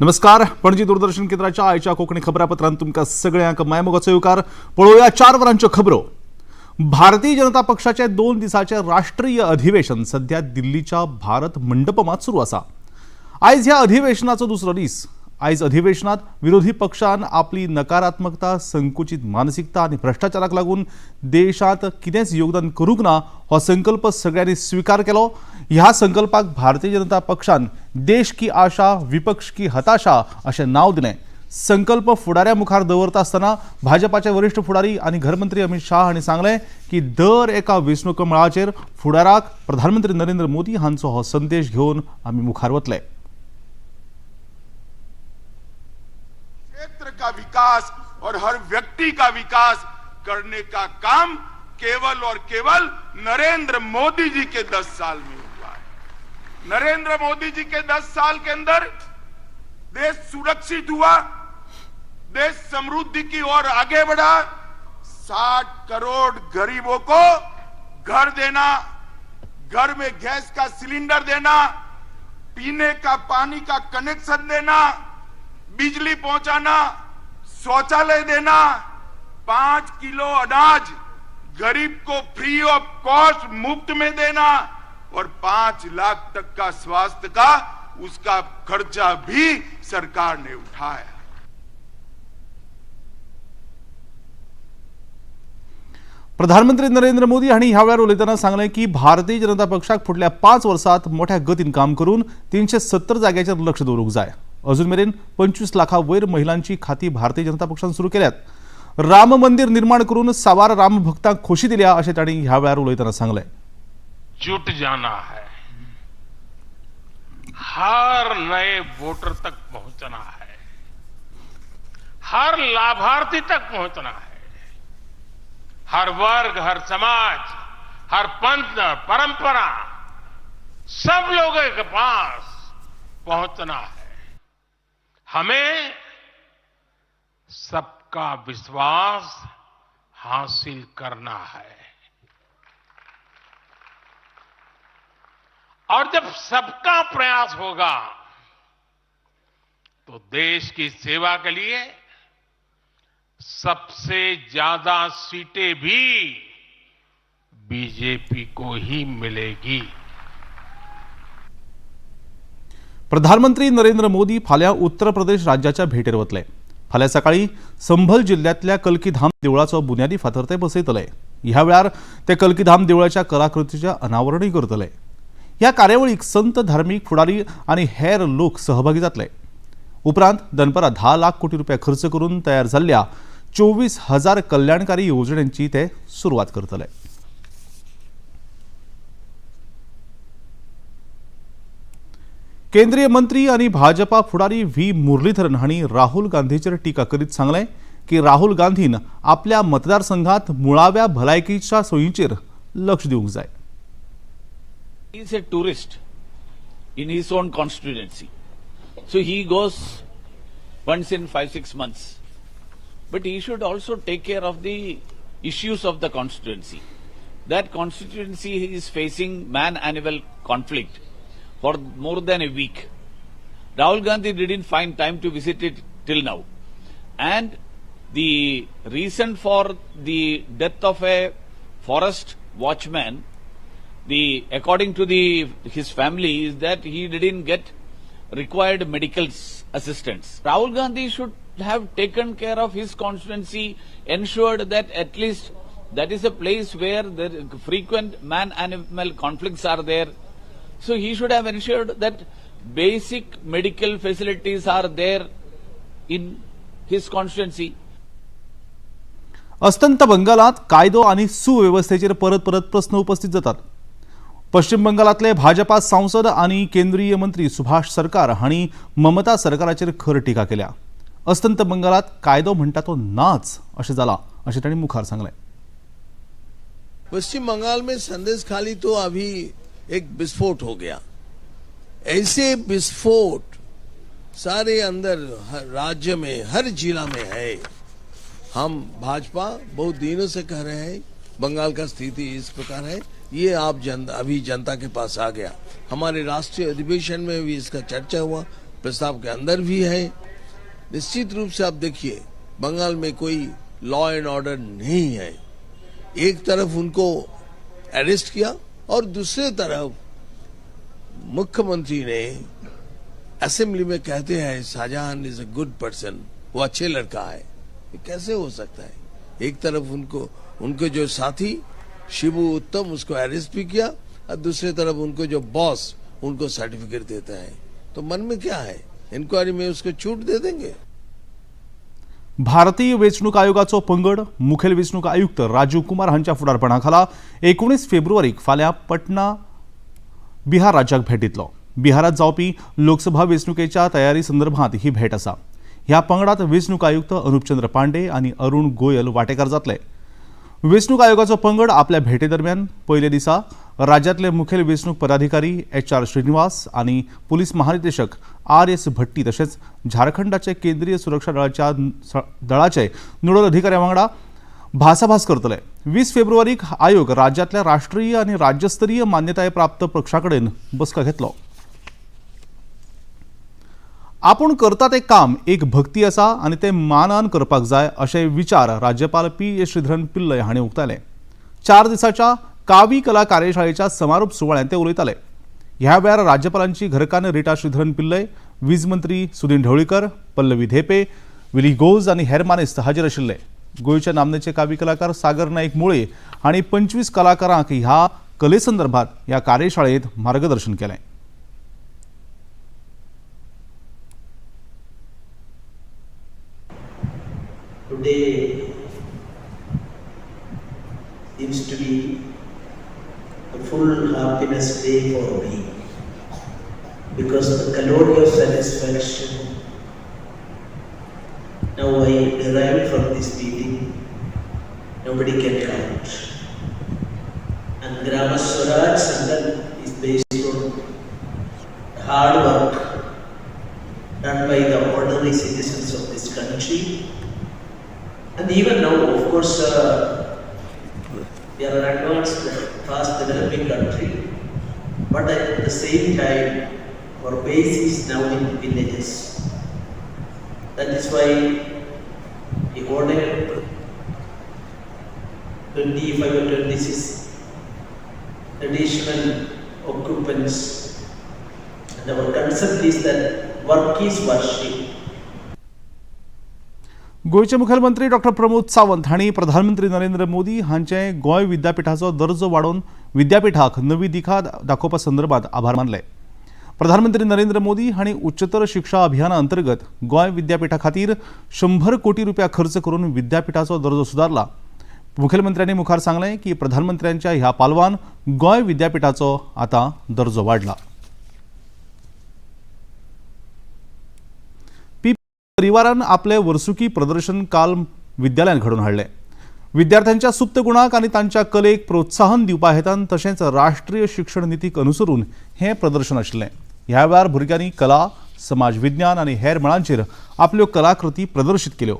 नमस्कार, पणजी दूरदर्शन केंद्राच्या आयच्या कोंकणी खबरापत्रांत तुमकां सगळ्यांक मायमोगाचो येवकार. पळोवया 4 वरांच्यो खबरो. भारतीय जनता पक्षाचे 2 दिसाचे राष्ट्रीय अधिवेशन सध्या दिल्लीच्या भारत मंडपमात सुरू आसा. आयज ह्या अधिवेशनाचो दुसरो दीस. आयज अधिवेशनात विरोधी पक्षान आपली नकारात्मकता, संकुचित मानसिकता आनी भ्रष्टाचाराक लागून देशांत कितेंच योगदान करूंक ना हो संकल्प सगळ्यांनी स्विकार केलो. ह्या संकल्पाक भारतीय जनता पक्षान देश की आशा विपक्ष की हताशा अशें नांव दिलें. संकल्प फुडाऱ्या मुखार दवरता आसतना भाजपाचे वरिश्ठ फुडारी आनी घरमंत्री अमित शाह हांणी सांगलें की दर एका वेंचणूक मळाचेर फुडाराक प्रधानमंत्री नरेंद्र मोदी हांचो हो संदेश घेवन आमी मुखार वतले. क्षेत्र का विकास और हर व्यक्ति का विकास करने का काम केवल और केवल नरेंद्र मोदी जी के 10 साल में हुआ है. नरेंद्र मोदी जी के 10 साल के अंदर देश सुरक्षित हुआ, देश समृद्धि की ओर आगे बढ़ा. 60 करोड़ गरीबों को घर देना, घर में गैस का सिलेंडर देना, पीने का पानी का कनेक्शन देना, बिजली पहुंचाना, शौचालय देना, 5 किलो अनाज गरीब को फ्री ऑफ कॉस्ट मुफ्त में देना और 5 लाख तक का स्वास्थ्य का उसका खर्चा भी सरकार ने उठाया. प्रधानमंत्री नरेंद्र मोदी हांणी ह्या वेळार उलयतना सांगलें की भारतीय जनता पक्षाक फुडल्या 5 वर्सांत मोठ्या गतीन काम करून 370 जाग्याचेर लक्ष दवरूंक जाय. अजून मेरेन 25 लाखां वयर महिलांची खाती भारतीय जनता पक्षान सुरू केल्यात. राम मंदिर निर्माण करून सावार रामभक्तांक खोशी दिल्या अशें तांणी ह्या वेळार उलयतना सांगलें. जुट जाना है, हर नए वोटर तक पहुंचना है, हर लाभार्थी तक पहुंचना है, हर वर्ग, हर समाज, हर पंथ, परंपरा, सब लोगों के पास पहुंचना है. हमें सबका विश्वास हासिल करना है और जब सबका प्रयास होगा तो देश की सेवा के लिए सबसे ज्यादा सीटें भी बीजेपी को ही मिलेगी. प्रधानमंत्री नरेंद्र मोदी फाल्यां उत्तर प्रदेश राज्याच्या भेटेर वतले. फाल्यां सकाळी संभल जिल्ल्यांतल्या कल्कीधाम देवळाचो बुन्यादी फातर ते बसयतले. ह्या वेळार ते कल्कीधाम देवळाच्या कलाकृतीचें अनावरणूय करतले. ह्या कार्यावळीक संत, धार्मीक फुडारी आनी हेर लोक सहभागी जातले. उपरांत दनपरां 10 लाख कोटी रुपया खर्च करून तयार जाल्ल्या 24,000 कल्याणकारी येवजण्यांची ते सुरवात करतले. केंद्रीय मंत्री आनी भाजपा फुडारी व्ही मुरलीधरन हांणी राहुल गांधीचेर टिका करीत सांगलें की राहुल गांधीन आपल्या मतदारसंघात मुळाव्या भलायकीच्या सोयींचेर लक्ष दिवंक जाय. He is a tourist in his own constituency. So he goes once in 5-6 months. But he should also take care of the issues of the constituency. That constituency is facing man-animal conflict for more than a week. Rahul Gandhi didn't find time to visit it till now. And the reason for the death of a forest watchman, according to his family, is that he didn't get required medical assistance. Rahul Gandhi should have taken care of his constituency, ensured that at least that is a place where the frequent man-animal conflicts are there. So he should have ensured that basic medical facilities are there in his constituency. अस्तंत बंगालात कायदो आनी सुवेवस्थेचेर परत परत प्रस्न उपस्थित जातात. पश्चिम बंगालातले भाजपा सांसद आनी केंद्रीय मंत्री सुभाष सरकार हांणी ममता सरकाराचेर खर टिका केल्या. अस्तंत बंगालात कायदो म्हणटा तो नाच अशें जाला अशें तांणी मुखार सांगलें. पश्चिम बंगाल में संदेश खाली तो अभी एक विस्फोट हो गया. ऐसे विस्फोट सारे अंदर हर राज्य में, हर जिला में है. हम भाजपा बहुत दिनों से कह रहे हैं बंगाल का स्थिति इस प्रकार है. ये आप अभी जनता के पास आ गया. हमारे राष्ट्रीय अधिवेशन में भी इसका चर्चा हुआ. प्रस्ताव के अंदर भी है। निश्चित रूप से आप देखिए, बंगाल में कोई लॉ एंड ऑर्डर नहीं है। एक तरफ उनको अरेस्ट किया और दूसरे तरफ मुख्यमंत्री ने असेंबली में कहते हैं Shahjahan is a good person, वो अच्छे लड़का है। ये कैसे हो सकता है? एक तरफ उनको उनके जो साथी शिबू उत्तम उसको अरेस्ट भी किया और दूसरी तरफ उनको जो बॉस उनको सर्टिफिकेट देते हैं। तो मन में क्या है? इंक्वायरी में उसको छूट दे देंगे। भारतीय वेंचणूक आयोगाचो पंगड मुखेल वेंचणूक आयुक्त राजीव कुमार हांच्या फुडारपणा खाला 19 फेब्रुवारीक फाल्यां पटना बिहार राज्याक भेट दितलो। बिहारात जावपी लोकसभा वेंचणुकेच्या तयारी संदर्भात ही भेट आसा। ह्या पंगडात वेंचणूक आयुक्त अनुपचंद्र पांडे आनी अरुण गोयल वांटेकार जातले। वेंचणूक आयोगाचो पंगड आपल्या भेटे दरम्यान पयल्या दिसा राज्यांतले मुखेल वेंचणूक पदाधिकारी एच.आर. श्रीनिवास आनी पुलीस महानिदेशक आर.एस. भट्टी तशेंच झारखंडाचे केंद्रीय सुरक्षा दळाचे नोडल अधिकाऱ्या वांगडा भासाभास करतले। 20 फेब्रुवारीक आयोग राज्यांतल्या राष्ट्रीय आनी राज्यस्तरीय मान्यताय प्राप्त पक्षा कडेन बसका घेतलो। आपूण करता तें काम एक भक्ती आसा आनी तें मानान करपाक जाय अशे विचार राज्यपाल पी एस श्रीधरन पिल्लय हांणी उक्तायले। 4 दिसाच्या कावी कला कार्यशाळेच्या समारोप सुवाळ्यांत ते उलयताले। ह्या वेळार राज्यपालांची घरकान्न रिटा श्रीधरन पिल्लय, वीज मंत्री सुदीन ढवळीकर, पल्लवी धेपे, विली गोज आनी हेर मानेस्त हाजीर आशिल्ले। गोंयचे नामनेचे कावी कलाकार सागर नाईक मुळे हांणी 25 कलाकारांक ह्या कले संदर्भात ह्या कार्यशाळेंत मार्गदर्शन केलें। Today seems to be a full happiness day for me, because the calorie of satisfaction now I derived from this meeting, nobody can count. And Grama Swaraj Sankalp is based on hard work done by the ordinary citizens of this country. And even now, of course, we are an advanced, fast developing country, but at the same time, our base is now in villages. That is why we ordered 25 or 26 additional occupants, and our concept is that work is worship. गोंयचे मुखेलमंत्री doctor Pramod Sawant हांणी प्रधानमंत्री नरेंद्र मोदी हांचे गोंय विद्यापिठाचो दर्जो वाडोवन विद्यापिठाक नवी दिशा दाखोवपा संदर्भात आभार मानले। प्रधानमंत्री नरेंद्र मोदी हांणी उच्चतर शिक्षा अभियाना अंतर्गत गोंय विद्यापिठा खातीर 100 कोटी रुपया खर्च करून विद्यापिठाचो दर्जो सुदारला। मुखेलमंत्र्यांनी मुखार सांगलें की प्रधानमंत्र्यांच्या ह्या पालवान गोंय विद्यापिठाचो आतां दर्जो वाडला। परिवारान आपले वर्सुकी प्रदर्शन काल विद्यालयांत घडोवन हाडलें। विद्यार्थ्यांच्या सुप्त गुणाक आनी तांच्या कलेक प्रोत्साहन दिवपा हेतान तशेंच राष्ट्रीय शिक्षण नितीक अनुसरून हें प्रदर्शन आशिल्लें। ह्या वेळार भुरग्यांनी कला, समाज विज्ञान आनी हेर मळांचेर आपल्यो कलाकृती प्रदर्शीत केल्यो।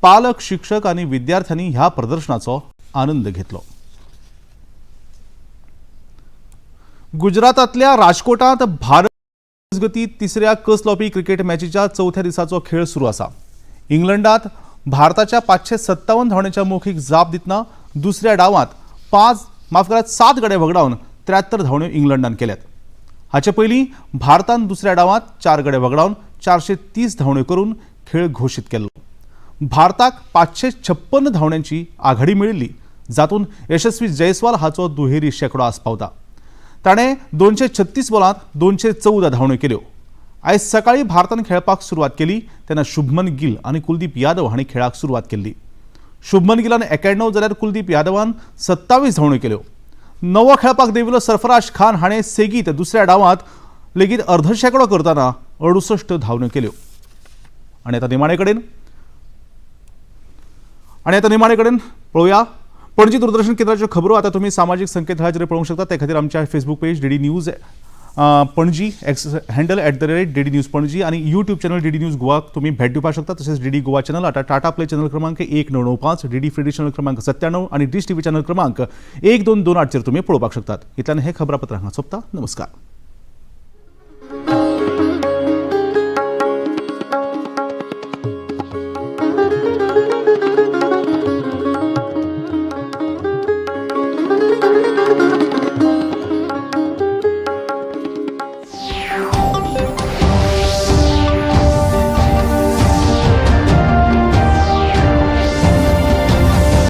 पालक, शिक्षक आनी विद्यार्थ्यांनी ह्या प्रदर्शनाचो आनंद घेतलो। गुजरातांतल्या राजकोटांत भारत गती तिसऱ्या कस लावपी क्रिकेट मॅचीच्या चवथ्या दिसाचो खेळ सुरू आसा। इंग्लंडात भारताच्या 557 धांवड्यांच्या मोखीक जाप दितना दुसऱ्या डावांत 7 गडे वगडावन 73 धांवड्यो इंग्लंडान केल्यात। हाचे पयलीं भारतान दुसऱ्या डावांत 4 गडे वगडावन 430 धांवड्यो करून खेळ घोशीत केल्लो। भारताक 556 धांवड्यांची आघाडी मेळिल्ली, जातून यशस्वी जयस्वाल हाचो दुहेरी शेंकडो आस्पावता। ताणें 236 बॉलांत 214 धांवड्यो केल्यो। आयज सकाळीं भारतान खेळपाक सुरवात केली तेन्ना शुभमन गिल आनी कुलदीप यादव हांणी खेळाक सुरवात केल्ली। शुभमन गिलान 91 जाल्यार कुलदीप यादवान 27 धांवड्यो केल्यो। नवो खेळपाक देंविल्लो सरफराज खान हाणें सेगीत दुसऱ्या डावांत लेगीत अर्द शेंकडो करतना 68 धांवड्यो केल्यो। आनी आतां निमाणे कडेन पळोवया पणजी दूरदर्शन केंद्राच्यो खबरो आतां तुमी सामाजीक संकेतथळाचेर पळोवंक शकता। ते खातीर आमच्या Facebook page DD news Panaji, X handle @DD news Panaji आनी यूट्यूब चॅनल डीडी न्यूज गोवाक तुमी भेट दिवपाक शकता। तशेंच डीडी गोवा चॅनल आतां टाटा प्ले चॅनल क्रमांक 1995, डीडी फ्री चॅनल क्रमांक 97 आनी डिश टीव्ही चॅनल क्रमांक 1228 चेर तुमी पळोवपाक शकतात। इतल्यान हें खबरापत्र हांगा सोंपता। नमस्कार।